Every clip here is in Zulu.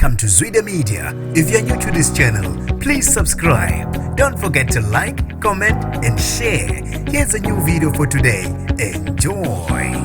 Welcome to Zwida Media. If you're new to this channel, please subscribe. Don't forget to like, comment, and share. Here's a new video for today. Enjoy.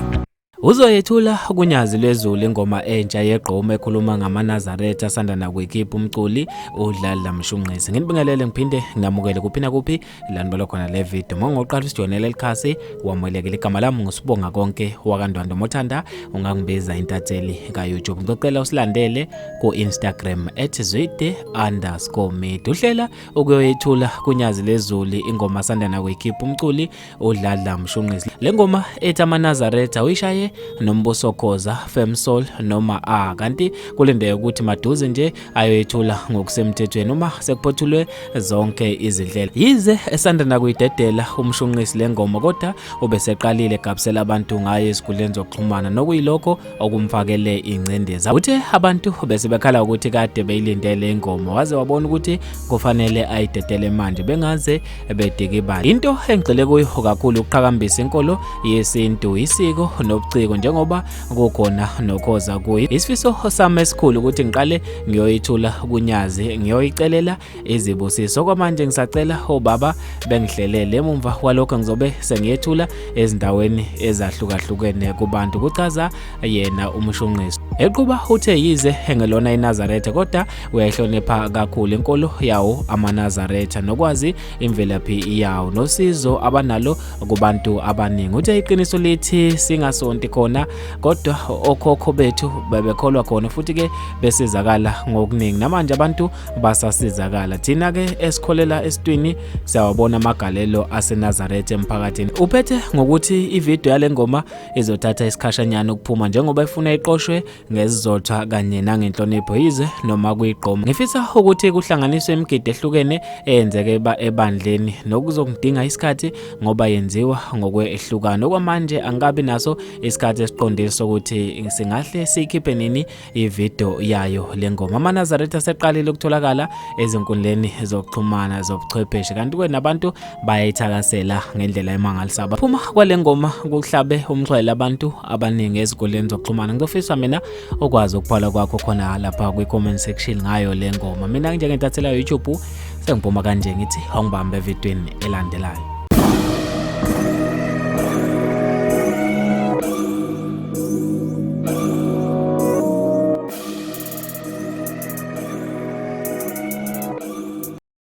Uzoyethula kuNyazi Lwezulu ingoma entsha yegqomu ekhuluma ngamaNazaretha asanda nakuyikhipha umculi uDladla Mshunqisi. Nginibingelele ngiphinde nginamukele kuphi nakuphi la nibala khona le video. Uma ngoqala usijoyinele likhasi wamukelekile. Igama lami nguSibonga konke wakaNdwandwe. Mothanda ungangibiza intatheli ka-YouTube. Ngicela usilandele ku-Instagram @zwide_media. Uhlela ukuyoyethula kuNyazi Lezulu ingoma asanda nakuyikhipha umculi uDladla Mshunqisi. Le ngoma ethi amaNazaretha uyishaye noMbuso Khoza, Femsoul noma A, kanti kulindeke ukuthi maduze nje ayoyethula ngokusemthethweni uma sekuphothulwe zonke izinhlelo. Yize esanda nakuyidedela uMshunqisi le ngoma, kodwa ubeseqalile egabisela abantu ngayo ezinkundleni zokuxhumana, nokuyilokho okumfakele ingcindezi. Uthe abantu bese bekhala ukuthi kade beyilindele ingoma, waze wabona ukuthi kufanele ayidedele manje bengaze bedikibala. Into engigxile kuyo kakhulu ukuqhakambisa inkolo yesintu, isiko nobuciko, njengoba kukhona noKhoza kuyo. Isifiso sami esikhulu ukuthi ngiqale ngiyoyithula kuNyazi, ngiyoyicelela izibusiso. Kwamanje ngisacela obaba bengihlelele, emumva kwalokho ngizobe sengiyethula ezindaweni ezahlukahlukene kubantu, kuchaza yena uMshunqisi. Eqhuba uthe yize engelona iNazaretha, kodwa uyayihlonipha kakhulu inkolo yawo amaNazaretha nokwazi imvelaphi yawo nosizo abanalo kubantu abaningi. Uthe iqiniso lithi singasonti khona, kodwa okhokho bethu bebekholwa khona futhi-ke besizakala ngokuningi. Namanje abantu basasizakala. Thina-ke esikholela esitwini siyawabona amagalelo aseNazaretha emphakathini. Uphethe ngokuthi ividiyo yale ngoma izothatha isikhashanyana ukuphuma njengoba ifuna iqoshwe ngesizotha kanye nangenhlonipho, yize noma kuyigqoma. Ngifisa ukuthi kuhlanganiswe imigidi ehlukene eyenzeke ebandleni, nokuzongidinga isikhathi ngoba yenziwa ngokwehlukana. Okwamanje angikabi naso isikhathi esiqondile sokuthi singahle siyikhiphe nini ividiyo yayo le ngoma. AmaNazaretha aseqalile ukutholakala ezinkundleni zokuxhumana zobuchwepheshe, kanti-ke nabantu bayayithakasela ngendlela emangalisayo. Phuma kwale ngoma kuhlabe umxhwele abantu abaningi ezinkundleni zokuxhumana. Ngizofisa mina ukwazi ukubhala kwakho khona lapha kwi-comment section ngayo le ngoma. Mina njengentathela YouTube sengiphuma kanje, ngithi awungibambe evidweni elandelayo.